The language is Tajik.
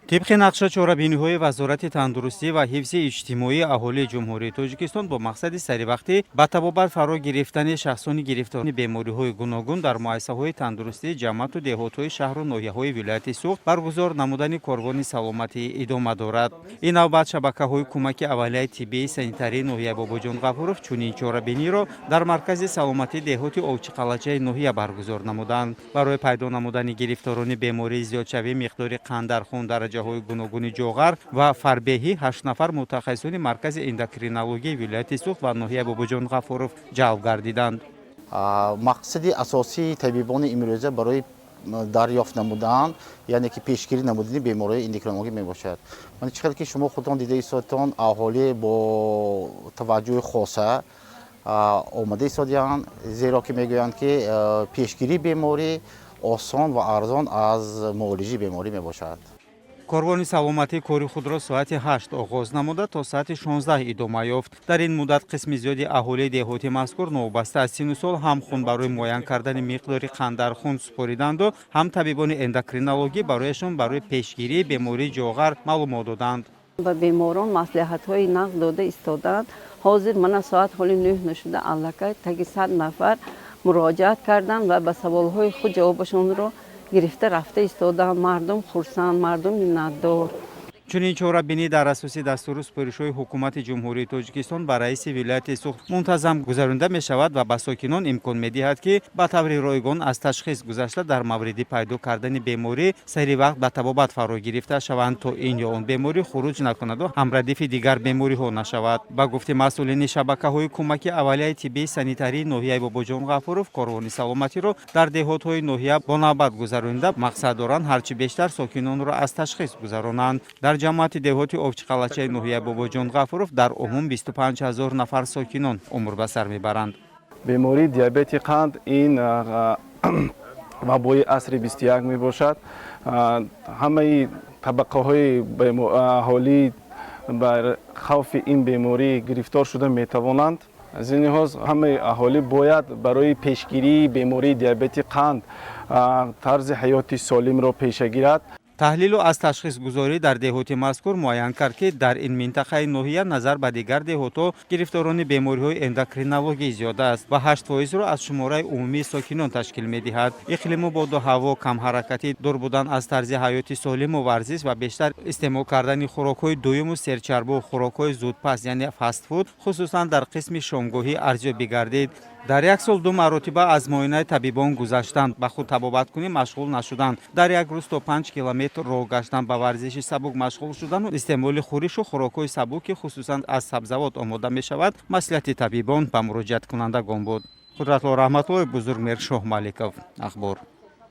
Тибқи нақша, чорабиниҳои Вазорати тандурустӣ ва ҳифзи иҷтимоии аҳолии Ҷумҳурии Тоҷикистон бо мақсади саривақтӣ ба табобат фаро гирифтани шахсони гирифтори бемориҳои гуногун дар муассисаҳои тандурустии ҷамоату деҳотҳои шаҳру ноҳияҳои вилояти Суғд баргузор намудани корвони саломатӣ идома дорад. Ин навбат шабакаҳои кӯмаки аввалияи тиббии санитарии ноҳияи Бобоҷон Ғафуров чунин чорабиниро дар маркази саломатии деҳоти Овчиқалачаи ноҳия баргузор намуданд. Барои пайдо намудани гирифторони бемории зиёдшавии миқдори қанд дар хун, дараҷаҳои гуногуни ҷоғар ва фарбеҳӣ ҳашт нафар мутахассисони маркази эндокринологияи вилояти Суғд ва ноҳияи Бобоҷон Ғафуров ҷалб гардиданд. Мақсади асосии табибони имрӯза барои дарёфт намудан, яъне ки пешгирӣ намудани бемориҳои эндокринологӣ мебошад. Ман чӣ хел ки шумо худтон дида истодтон, аҳолӣ бо таваҷҷӯҳи хоса омада истодиянд, зеро ки мегӯянд, ки пешгирии беморӣ осон ва арзон аз муолиҷаи беморӣ мебошад. Корвони саломатӣ кори худро соати 8 оғоз намуда, то соати 16 идома ёфт. Дар ин муддат қисми зиёди аҳолии деҳоти мазкур новобаста аз синну сол ҳам хун барои муайян кардани миқдори қанд дар хун супориданду, ҳам табибони эндокринологӣ барояшон барои пешгирии бемории ҷоғар маълумот доданд. Ба беморон маслиҳатҳои нағз дода истодаанд. Ҳозир мана соат ҳоли 9 нашуда, аллакай таги 100 нафар муроҷиат карданд ва ба саволҳои худ ҷавобашонро гирифта рафта истодаанд. Мардум хурсанд, мардум миннатдор. Чунин чорабинӣ дар асоси дастуру супоришҳои Ҳукумати Ҷумҳурии Тоҷикистон ба раиси вилояти Суғд мунтазам гузаронида мешавад ва ба сокинон имкон медиҳад, ки ба таври ройгон аз ташхис гузашта, дар мавриди пайдо кардани беморӣ сари вақт ба табобат фаро гирифта шаванд, то ин ё он беморӣ хуруҷ накунаду ҳамрадифи дигар бемориҳо нашавад. Ба гуфти масъулини шабакаҳои кӯмаки аввалияи тиббии санитарии ноҳияи Бобоҷон Ғафуров, корвони саломатиро дар деҳотҳои ноҳия бо навбат гузаронида, мақсад доранд ҳарчи бештар сокинонро аз ташхис гузаронанд. Дар ҷамоати деҳоти Овчиқалачаи ноҳияи Бобоҷон Ғафуров дар умум 25 ҳазор нафар сокинон умр ба сар мебаранд. Бемории диабети қанд ин вабои асри 21 мебошад. Ҳамаи табақаҳои аҳолӣ бар хавфи ин беморӣ гирифтор шуда метавонанд. Аз ин лиҳоз ҳамаи аҳолӣ бояд барои пешгирии бемории диабети қанд тарзи ҳаёти солимро пеша гирад. Таҳлилу аз ташхисгузорӣ дар деҳоти мазкур муайян кард, ки дар ин минтақаи ноҳия назар ба дигар деҳотҳо гирифторони бемориҳои эндокринологӣ зиёд аст ва 8 фоизро аз шумораи умумии сокинон ташкил медиҳад. Иқлиму боду ҳаво, камҳаракатӣ, дур будан аз тарзи ҳаёти солиму варзиш ва бештар истеъмол кардани хӯрокҳои дуюму серчарбу хӯрокҳои зудпаз, яъне фастфуд, хусусан дар қисми шомгоҳӣ арзёбӣ гардид. Дар як сол ду маротиба аз муоинаи табибон гузаштан, ба худ табобаткунӣ машғул нашудан, дар як рӯз то 5 километр роҳ гаштан, ба варзиши сабук машғул шудану истеъмоли хӯришу хӯрокҳои сабук, ки хусусан аз сабзавот омода мешавад, маслиҳати табибон ба муроҷиаткунандагон буд. Қудратулло Раҳматуллоев, Бузургмер Шоҳмаликов, Ахбор.